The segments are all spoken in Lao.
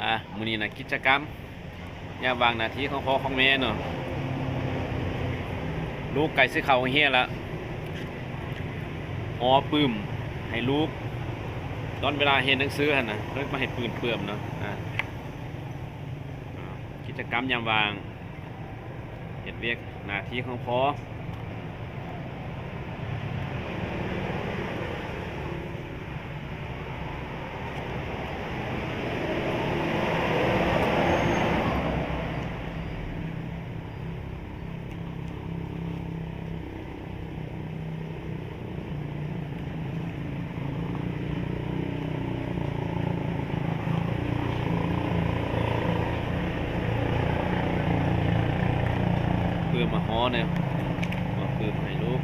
ອ່າ ມື້ນີ້ນະ ກິດຈະກຳຍາມວ່າງໜ້າທີ່ຂອງພໍ່ຂອງແມ່ເນາະ, ລູກໃກ້ຊິເຂົ້າໂຮງຮຽນລະ, ຫໍປຶ້ມໃຫ້ລູກ ຕອນເວລາຮຽນໜັງສືຫັ້ນນະ ເພິ່ນມາໃຫ້ປຶ້ມເປື້ອມເນາະ. ອ່າ ກິດຈະກຳຍາມວ່າງ ເຮັດວຽກໜ້າທີ່ຂອງພໍ່. ປຶ້ມມາຫໍແດ່ ມາປຶ້ມໃຫ້ລູກ.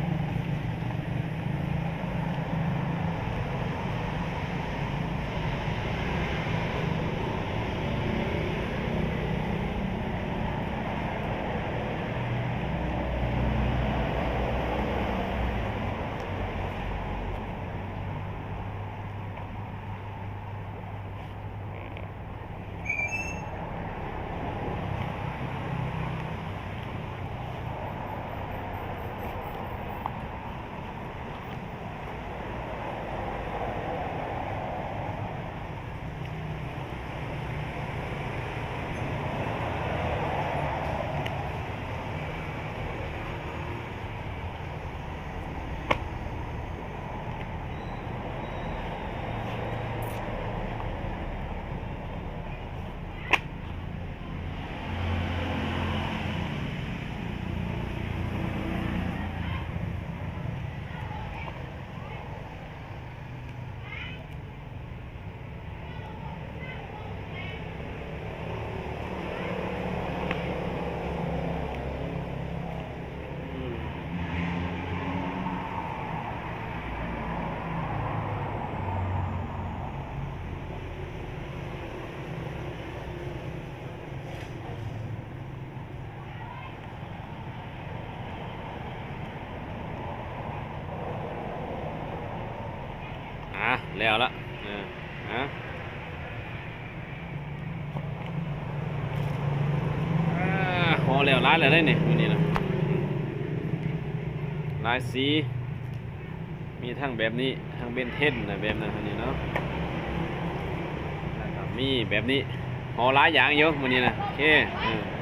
ອ່າ ແລ້ວລະ ເອີ ອ່າ ອ່າ ຫໍແລ້ວ ຫຼາຍແລ້ວເດ້ນີ້ ມື້ນີ້ນະ ຫຼາຍສີ ມີທັງແບບນີ້ ທັງເບັນເທັນນະ ແບບນັ້ນ ອັນນີ້ເນາະ ແລ້ວກໍມີແບບນີ້ ຫໍຫຼາຍຢ່າງຢູ່ມື້ນີ້ນະ. ໂອເຄ ເອີ.